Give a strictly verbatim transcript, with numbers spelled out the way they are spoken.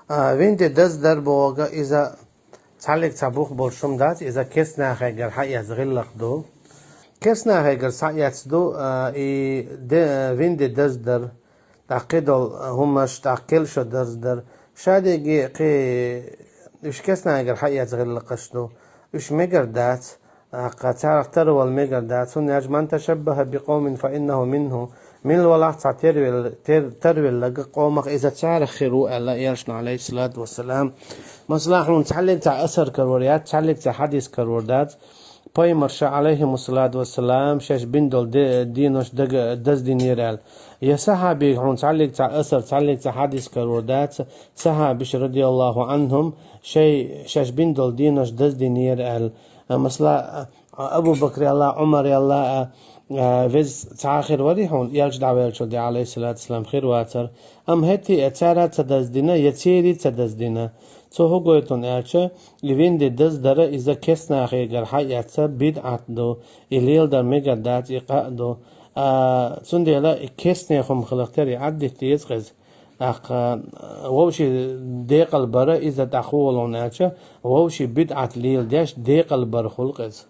А, винде даздар бохург иза цхьаллиг цхьа бух болуш хӀума дац, иза керстанахегара хьаэца гӀиллакх ду. Керстанахегара схьаэцна ду, а, и де-, винде даздар, тӀаккха кхидолу хӀумаш, тӀаккха кхел шо даздар. Шадерриге кхин уьш керстанахегара хьаэца гӀиллакхаш ду. Уьш мегар дац, тӀаккха царах тарвала мегар дац. ХӀунда аьлча: «Ман ташаббаха бикъовмин фа иннаху минху». Мила валахь цхьа тервел-, тер-, тарвелларг къомах, иза царах хир ву аьлла элчано, алейхиссалату вассалам. Масала, хьуна цхьаллиг цхьа асар карор яц, цхьаллиг цхьа хьадис карор дац. Пайхамарша, алейхимуссалату вассалам, шаьш бина долу де-, денош дага-, даздинера аьлла. Я сахьабига хьуна цхьаллиг цхьа асар, цхьаллиг цхьа хьадис карор дац, сахьабиш, радияллаху анхум, шай, шаьш бина долу денош даздинера аьлла. А, масала, а, Абу Бакр ялла, Ӏумар ялла, а, а, веза цхьа хир варий хьуна, элча дӀавеллачул тӀаьхьа, алейхиссалату вассалам, хир вацара. Амма хӀетте а цара а ца даздина, я церий а ца даздина. Цо хӀун гойту аьлча, и винде даздара иза керстанахегара хьаэца бидӀат ду, и леладар мегар дац, и къа а ду. А, цундела и керстанех хӀума хиларх тера и Ӏаддитта деза-кх иза. ТӀаккха вовшийн декъал бара иза тӀаккха хӀун волу аьлча, вовшийн бидӀат леладеш декъал бара хуьлу-кх иза.